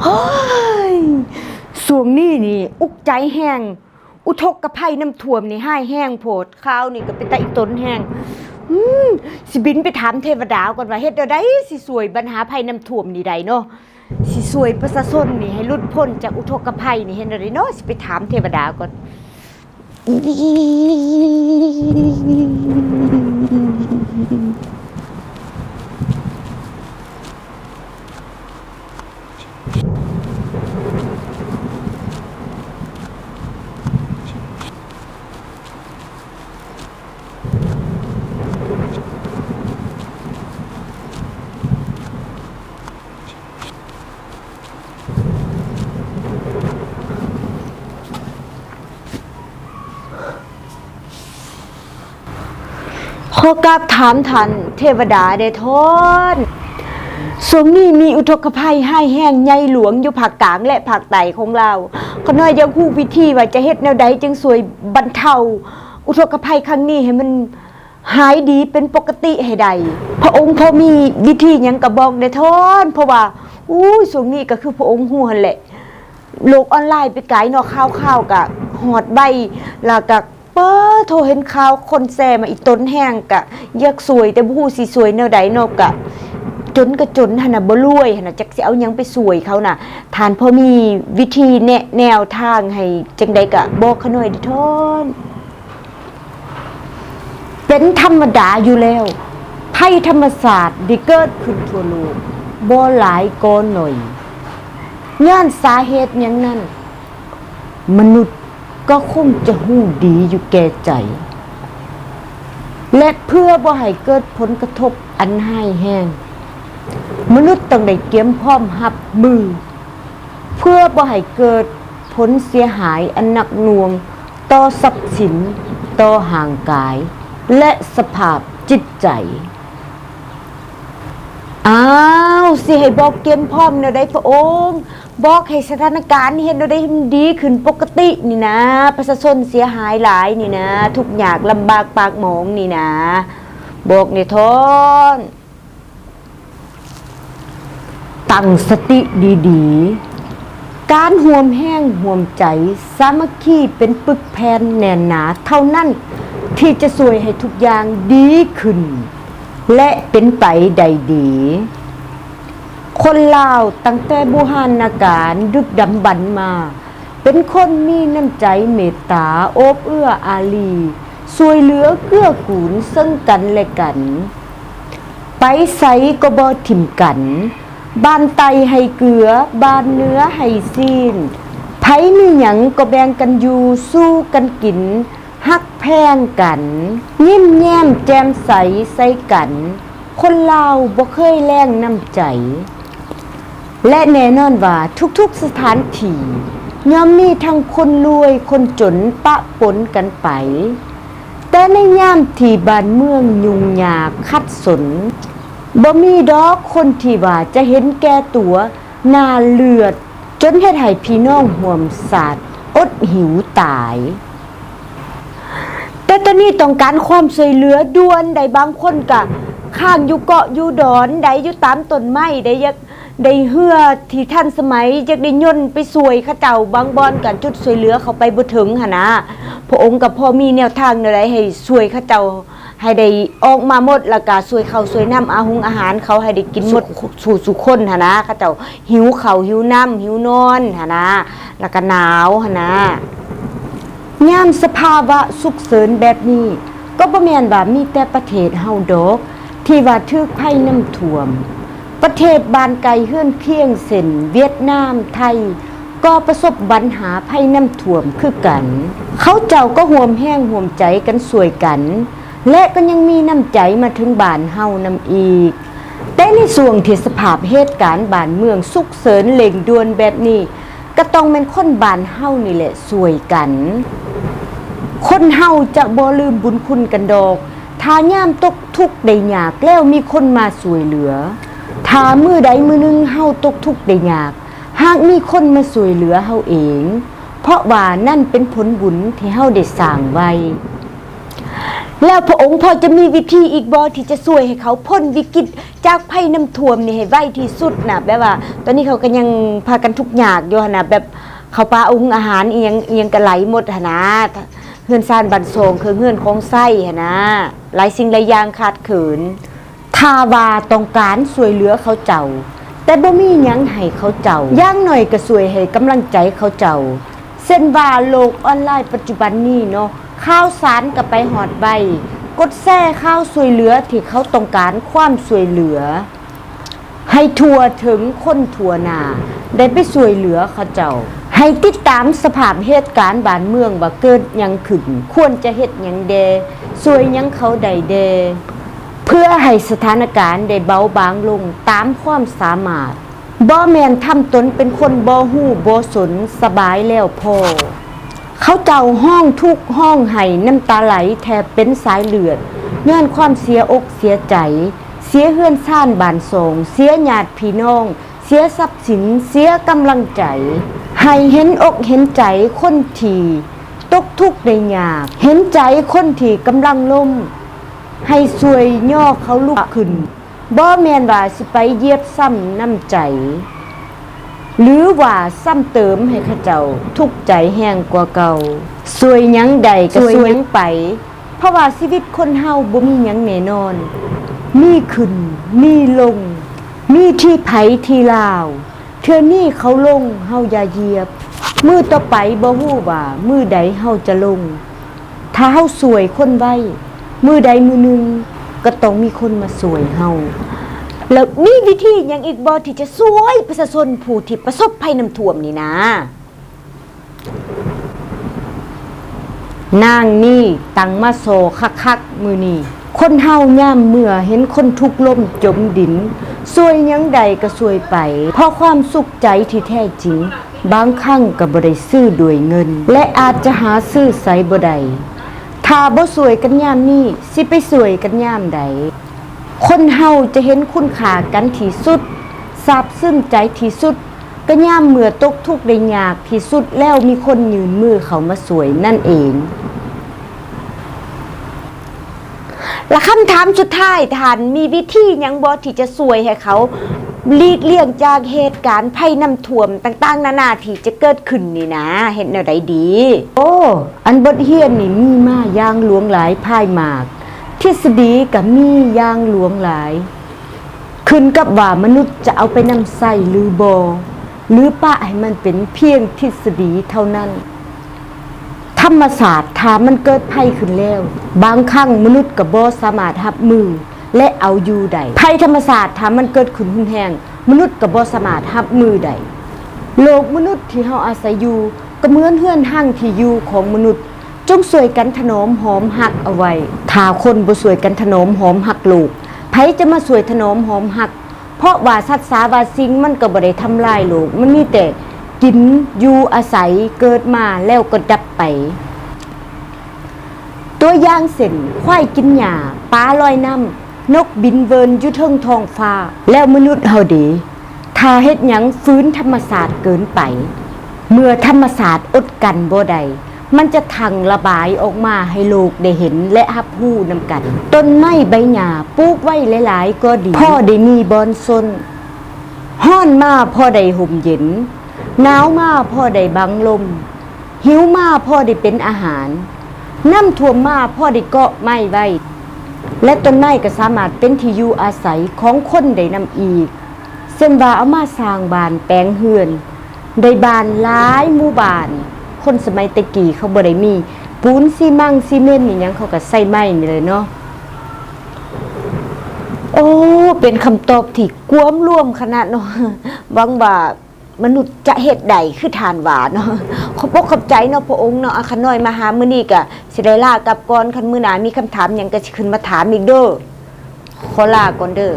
ໂອ້ຍ ຊ່ວງນີ້ນີ້ອຸກໃຈແຮງ, ອຸທົກກະໄພນ້ຳຖ້ວມນີ້ຮ້າຍແຮງໂພດ, ຄາວນີ້ກໍເປັນຕາອີຕົນແຮງ. ອືມ ຊິບິນໄປຖາມເທວະດາກ່ອນວ່າເຮັດແນວໃດຊິຊ່ວຍບັນຫາໄພນ້ຳຖ້ວມນີ້ໄດ້ເນາະ, ຊິຊ່ວຍປະຊາຊົນນີ້ໃຫ້ຫຼຸດພົ້ນຈາກອຸທົກກະໄພນີ້ເຮັດແນວໃດເນາະ, ຊິໄປຖາມເທວະດາກ່ອນ. ຂໍກາບຖາມທ່ານເທວະດາແດ່ທ່ານ. ຊ່ວງນີ້ມີອຸທົກກະໄພຮ້າຍແຮງໃຫຍ່ຫຼວງຢູ່ພາກກາງ ແລະ ພາກໃຕ້ຂອງລາວ. ຂ້ານ້ອຍຢາກຮູ້ວິທີວ່າຈະເຮັດແນວໃດຈຶ່ງຊ່ວຍບັນເທົາອຸທົກກະໄພຄັ້ງນີ້ໃຫ້ມັນ ຫາຍດີເປັນປົກກະຕິໃຫ້ໄດ້. ພະອົງພໍມີວິທີຫຍັງກະບອກແດ່ທ່ານ, ເພາະວ່າ ໂອ້ຍ ຊ່ວງນີ້ກະຄືພະອົງຮູ້ຫັ້ນແຫຼະ, ໂລກອອນລາຍໄປໄກເນາະ, ຂ່າວໆກະຮອດໄວ, ລະກະ ປາໂທ ເຫັນຂ່າວຄົນແຊມາອີຕົນແຮງ, ກະຢາກຊ່ວຍ ແຕ່ບໍ່ຮູ້ຊິຊ່ວຍແນວໃດເນາະ, ກະຈົນກະຈົນຫັ້ນນະ, ບໍ່ລວຍຫັ້ນນະ, ຈັກຊິເອົາຫຍັງໄປຊ່ວຍເຂົານະ. ທ່ານພໍມີວິທີແນະແນວທາງໃຫ້ຈັ່ງໃດກະບອກຂ້ານ້ອຍເດີ້ທ່ານ. ເປັນທຳມະດາຢູ່ແລ້ວ, ໄພທຳມະຊາດໄດ້ເກີດຂຶ້ນທົ່ວໂລກ, ບໍ່ຫຼາຍກໍໜ້ອຍ. ຍ້ອນສາເຫດຫຍັງນັ້ນ, ມະນຸດກໍຄົງຈະຮູ້ດີຢູ່ແກ່ໃຈ, ແລະ ເພື່ອບໍ່ໃຫ້ເກີດຜົນກະທົບອັນຮ້າຍແຮງ, ມະນຸດຕ້ອງໄດ້ກຽມພ້ອມຮັບມື. ເພື່ອບໍ່ໃຫ້ເກີດຜົນເສຍຫາຍອັນໜັກໜ່ວງຕໍ່ຊັບສິນ, ຕໍ່ຮ່າງກາຍ ແລະ ສະພາບຈິດໃຈ. ອ້າວ ຊິໃຫ້ບອກກຽມພ້ອມແນວໃດພະອົງ? ບອກໃຫ້ສະຖານະການນີ້ເຮັດແນວໃດໃຫ້ມັນດີຂຶ້ນປົກກະຕິນີ້ນາ, ປະຊາຊົນເສຍຫາຍຫຼາຍນີ້ນາ, ທຸກຍາກລຳບາກປາກໝອງນີ້ນາ, ບອກແດ່ທ່ານ. ຕັ້ງສະຕິດີໆ, ການຮ່ວມແຮງຮ່ວມໃຈສາມັກຄີເປັນປຶກແຜ່ນແໜ້ນໜາເທົ່ານັ້ນ ທີ່ຈະຊ່ວຍໃຫ້ທຸກຢ່າງດີຂຶ້ນ ແລະ ເປັນໄປໄດ້ດີ. ຄົນລາວຕັ້ງແຕ່ບູຮານນະການດຶກດຳບັນມາ ເປັນຄົນມີນ້ຳໃຈເມດຕາ ໂອບເອື້ອອາລີ, ຊ່ວຍເຫຼືອເກື້ອກູນເຊິ່ງກັນແລະກັນ, ໄປໃສກໍບໍ່ຖິ້ມກັນ, ບ້ານໃຕ້ໃຫ້ເກືອ, ບ້ານເໜືອໃຫ້ຊີ້ນ, ໃຜມີຫຍັງກໍແບ່ງກັນຢູ່, ສູ່ກັນກິນ, ຮັກແພງກັນ, ຍິ້ມແຍ້ມແຈ່ມໃສໃສ່ກັນ. ຄົນລາວບໍ່ເຄີຍແລ້ງນ້ຳໃຈ ແລະ ແນ່ນອນວ່າທຸກໆສະຖານທີ່ຍ່ອມມີທັງຄົນລວຍຄົນຈົນປະປົນກັນໄປ, ແຕ່ໃນຍາມທີ່ບ້ານເມືອງຫຍຸ້ງຍາກຂັດສົນ, ບໍ່ມີດອກຄົນທີ່ວ່າຈະເຫັນແກ່ຕົວ ໜ້າເລືອດ ຈົນເຮັດໃຫ້ພີ່ນ້ອງຮ່ວມຊາດອົດຫິວຕາຍ. ແຕ່ຕອນນີ້ຕ້ອງການຄວາມຊ່ວຍເຫຼືອດ່ວນໃດ໋, ບາງຄົນກະຄ້າງຢູ່ເກາະຢູ່ດອນໃດ໋, ຢູ່ຕາມຕົ້ນໄມ້ໃດ໋, ຢາກໄດ້ເຮືອທີ່ທັນສະໄໝ, ຢາກໄດ້ຍົນໄປຊ່ວຍເຂົາເຈົ້າ, ບາງບ່ອນກະຈຸດຊ່ວຍເຫຼືອເຂົ້າໄປບໍ່ເຖິງຫັ້ນນະ. ພະອົງກະພໍມີແນວທາງແນວໃດໃຫ້ຊ່ວຍເຂົາເຈົ້າ ໃຫ້ໄດ້ອອກມາໝົດ, ແລ້ວກະຊ່ວຍເຂົ້າຊ່ວຍນ້ຳອາຫົງອາຫານເຂົາໃຫ້ໄດ້ກິນໝົດ ສູ່ ສູ່ຄົນຫັ້ນນະ. ເຂົາເຈົ້າຫິວເຂົ້າຫິວນ້ຳຫິວນອນຫັ້ນນະ, ແລ້ວກະໜາວຫັ້ນນະ. ຍາມສະພາວະສຸກເສີນແບບນີ້, ກໍບໍ່ແມ່ນວ່າມີແຕ່ປະເທດເຮົາດອກ ທີ່ວ່າຖືກໄພນ້ຳຖ້ວມ. ປະເທດບ້ານໃກ້ເຮືອນຄຽງ ເຊັ່ນ ຫວຽດນາມ, ໄທ ກໍປະສົບບັນຫາໄພນ້ຳຖ້ວມຄືກັນ. ເຂົາເຈົ້າກໍຮ່ວມແຮງຮ່ວມໃຈກັນຊ່ວຍກັນ ແລະ ກໍຍັງມີນ້ຳໃຈມາເຖິງບ້ານເຮົານຳອີກ. ແຕ່ໃນຊ່ວງທີ່ສະພາບເຫດການບ້ານເມືອງສຸກເສີນເລັ່ງດ່ວນແບບນີ້, ກໍຕ້ອງແມ່ນຄົນບ້ານເຮົານີ້ແຫຼະຊ່ວຍກັນ. ຄົນເຮົາຈະບໍ່ລືມບຸນຄຸນກັນດອກ. ຖ້າຍາມຕົກທຸກໄດ້ຍາກແລ້ວມີຄົນມາຊ່ວຍເຫຼືອ, ຖ້າມື້ໃດມື້ໜຶ່ງເຮົາຕົກທຸກໄດ້ຍາກ, ຫາກມີຄົນມາຊ່ວຍເຫຼືອເຮົາເອງ, ເພາະວ່ານັ້ນເປັນຜົນບຸນທີ່ເຮົາໄດ້ສ້າງໄວ້. ແລ້ວພະອົງພໍຈະມີວິທີອີກບໍ່ ທີ່ຈະຊ່ວຍໃຫ້ເຂົາພົ້ນວິກິດຈາກໄພນ້ຳຖ້ວມນີ້ໃຫ້ໄວທີ່ສຸດນະ? ແບບວ່າຕອນນີ້ເຂົາກໍຍັງພາກັນທຸກຍາກຢູ່ຫັ້ນນະ ແບບເຂົ້າປາອາຫຸງອາຫານອີ່ຫຍັງ ອີ່ຫຍັງກໍໄຫຼໝົດຫັ້ນນະ, ເຮືອນຊານບ້ານຊ່ອງ ເຄື່ອງເຮືອນຂອງໃຊ້ຫັ້ນນະ ຫຼາຍສິ່ງຫຼາຍຢ່າງຂາດເຂີນ. ຖ້າວ່າຕ້ອງການຊ່ວຍເຫຼືອເຂົາເຈົ້າ ແຕ່ບໍ່ມີຫຍັງໃຫ້ເຂົາເຈົ້າ, ຢ່າງໜ້ອຍກໍຊ່ວຍໃຫ້ກຳລັງໃຈເຂົາເຈົ້າ. ເຊັ່ນວ່າໂລກອອນລາຍປັດຈຸບັນນີ້ເນາະ, ຂ່າວສານກໍໄປຮອດໄວ, ກົດແຊຂ່າວຊ່ວຍເຫຼືອທີ່ເຂົາຕ້ອງການຄວາມຊ່ວຍເຫຼືອ ໃຫ້ທົ່ວເຖິງຄົນທົ່ວໜ້າ ໄດ້ໄປຊ່ວຍເຫຼືອເຂົາເຈົ້າ. ໃຫ້ຕິດຕາມສະພາບເຫດການບ້ານເມືອງວ່າເກີດຫຍັງຂຶ້ນ, ຄວນຈະເຮັດຫຍັງແດ່, ຊ່ວຍຫຍັງເຂົາໄດ້ແດ່, ເພື່ອໃຫ້ສະຖານະການໄດ້ເບົາບາງລົງຕາມຄວາມສາມາດ. ບໍ່ແມ່ນທຳຕົນເປັນຄົນບໍ່ຮູ້ບໍ່ສົນສະບາຍແລ້ວພໍ. ເຂົາເຈົ້າຮ້ອງທຸກຮ້ອງໄຫ້ນ້ຳຕາໄຫຼແທບເປັນສາຍເລືອດ ຍ້ອນຄວາມເສຍອົກເສຍໃຈ, ເສຍເຮືອນຊານບ້ານຊ່ອງ, ເສຍຍາດພີ່ນ້ອງ, ເສຍຊັບສິນ, ເສຍກຳລັງໃຈ. ໃຫ້ເຫັນອົກເຫັນໃຈຄົນທີ່ຕົກທຸກໄດ້ຍາກ, ເຫັນໃຈຄົນທີ່ກຳລັງລົ້ມ, ໃຫ້ຊ່ວຍຍໍເຂົາລຸກຂຶ້ນ. ບໍ່ແມ່ນວ່າຊິໄປຢຽບຊ້ຳນ້ຳໃຈ ຫຼືວ່າຊ້ຳເຕີມໃຫ້ເຂົາເຈົ້າທຸກໃຈແຮງກວ່າເກົ່າ. ຊ່ວຍຫຍັງໄດ້ກໍຊ່ວຍຫຍັງໄປ, ເພາະວ່າຊີວິດຄົນເຮົາບໍ່ມີຫຍັງແນ່ນອນ, ມີຂຶ້ນມີລົງ, ມີທີ່ໃຜທີ່ລາວ. ເທື່ອນີ້ເຂົາລົງ ເຮົາຢ່າຢຽບ, ມື້ຕໍ່ໄປບໍ່ຮູ້ວ່າມື້ໃດເຮົາຈະລົງ. ຖ້າເຮົາຊ່ວຍຄົນໄວ, ມື້ໃດມື້ໜຶ່ງກໍຕ້ອງມີຄົນມາຊ່ວຍເຮົາ. ແລ້ວມີວິທີຫຍັງອີກບໍ່ ທີ່ຈະຊ່ວຍປະຊາຊົນຜູ້ທີ່ປະສົບໄພນ້ຳຖ້ວມນີ້ນາ? ນາງນີ້ຕັ້ງມາສໍຄັກໆມື້ນີ້. ຄົນເຮົາຍາມເມື່ອເຫັນຄົນທຸກລົ້ມຈົມດິນ, ຊ່ວຍຫຍັງໄດ້ກໍຊ່ວຍໄປ, ເພາະຄວາມສຸກໃຈທີ່ແທ້ຈິງ ບາງຄັ້ງກໍບໍ່ໄດ້ຊື້ດ້ວຍເງິນ ແລະ ອາດຈະຫາຊື້ໃສບໍ່ໄດ້. ຖ້າບໍ່ຊ່ວຍກັນຍາມນີ້, ຊິໄປຊ່ວຍກັນຍາມໃດ? ຄົນເຮົາຈະເຫັນຄຸນຄ່າກັນທີ່ສຸດ, ຊາບຊຶ້ງໃຈທີ່ສຸດ, ກໍຍາມເມື່ອຕົກທຸກໄດ້ຍາກທີ່ສຸດແລ້ວ ມີຄົນຍື່ນມືເຂົ້າມາຊ່ວຍນັ້ນເອງ. ແລະ ຄຳຖາມສຸດທ້າຍ, ທ່ານມີວິທີຫຍັງບໍ່ ທີ່ຈະຊ່ວຍໃຫ້ເຂົາຫຼີກລ່ຽງຈາກເຫດການໄພນ້ຳຖ້ວມຕ່າງໆນານາທີ່ຈະເກີດຂຶ້ນນີ້ນາ? ເຮັດແນວໃດດີ? ໂອ້, ອັນບົດຮຽນນີ້ມີມາຢ່າງຫຼວງຫຼາຍພາຍມາກ, ທິດສະດີກໍມີຢ່າງຫຼວງຫຼາຍ. ຂຶ້ນກັບວ່າມະນຸດຈະເອົາໄປນຳໃຊ້ຫຼືບໍ່ ຫຼືປະໃຫ້ມັນເປັນພຽງທິດສະດີເທົ່ານັ້ນ. ທຳມະຊາດ ຖ້າມັນເກີດໄພຂຶ້ນແລ້ວ, ບາງຄັ້ງມະນຸດກໍບໍ່ສາມາດຮັບມື ແລະ ເອົາຢູ່ໄດ້. ໄພທຳມະຊາດ ຖ້າມັນເກີດຂຶ້ນຮຸນແຮງ, ມະນຸດກໍບໍ່ສາມາດຮັບມືໄດ້. ໂລກມະນຸດທີ່ເຮົາອາໄສຢູ່ ກໍເໝືອນເຮືອນຮັງທີ່ຢູ່ຂອງມະນຸດ, ຈົ່ງຊ່ວຍກັນຖະໜອມຫອມຮັກເອົາໄວ້. ຖ້າຄົນບໍ່ຊ່ວຍກັນຖະໜອມຫອມຮັກໂລກ, ໃຜຈະມາຊ່ວຍຖະໜອມຫອມຮັກ? ເພາະວ່າສັດສາວາສິ່ງມັນກໍບໍ່ໄດ້ທຳລາຍໂລກ, ມັນມີແຕ່ກິນຢູ່ອາໄສ, ເກີດມາແລ້ວກໍດັບໄປ. ຕົວຢ່າງເຊັ່ນ, ຄວາຍກິນຫຍ້າ, ປາລອຍນ້ຳ, ນົກບິນເວີນຢູ່ເທິງທ້ອງຟ້າ. ແລ້ວມະນຸດເຮົາເດ? ຖ້າເຮັດຫຍັງຝືນທຳມະຊາດເກີນໄປ, ເມື່ອທຳມະຊາດອົດກັ້ນບໍ່ໄດ້, ມັນຈະຖັ່ງລະບາຍອອກມາໃຫ້ໂລກໄດ້ເຫັນ ແລະ ຮັບຮູ້ນຳກັນ. ຕົ້ນໄມ້ໃບຫຍ້າປູກໄວ້ຫຼາຍໆກໍດີ, ພໍໄດ້ມີບ່ອນຊົນ. ຮ້ອນມາພໍໄດ້ຮົ່ມເຢັນ, ໜາວມາພໍໄດ້ບັງລົມ, ຫິວມາພໍໄດ້ເປັນອາຫານ, ນ້ຳຖ້ວມມາພໍໄດ້ເກາະໄມ້ໄວ້. ແລະ ຕົ້ນໄມ້ກໍສາມາດເປັນທີ່ຢູ່ອາໄສຂອງຄົນໄດ້ນຳອີກ, ເຊັ່ນວ່າເອົາມາສ້າງບ້ານແປງເຮືອນ, ໄດ້ບ້ານຫຼາຍໝູ່ບ້ານ. ຄົນສະໄໝແຕ່ກີ້ເຂົາບໍ່ໄດ້ມີປູນຊີມັງຊີເມັນອີ່ຫຍັງ, ເຂົາກໍໃຊ້ໄມ້ນີ້ແຫຼະເນາະ. ໂອ້ ເປັນຄຳຕອບທີ່ກວມລວມຂະໜາດເນາະ. ຫວັງວ່າມະນຸດຈະເຮັດໄດ້ຄືທ່ານວ່າເນາະ. ຂອບອົກຂອບໃຈເນາະພະອົງເນາະ. ອາ ຂ້ານ້ອຍມາຫາມື້ນີ້ກະຊິໄດ້ລາກັບກ່ອນ, ຄັນມື້ໜ້າມີຄຳຖາມຫຍັງກະຊິຂຶ້ນມາຖາມອີກເດີ້. ຂໍລາກ່ອນເດີ້.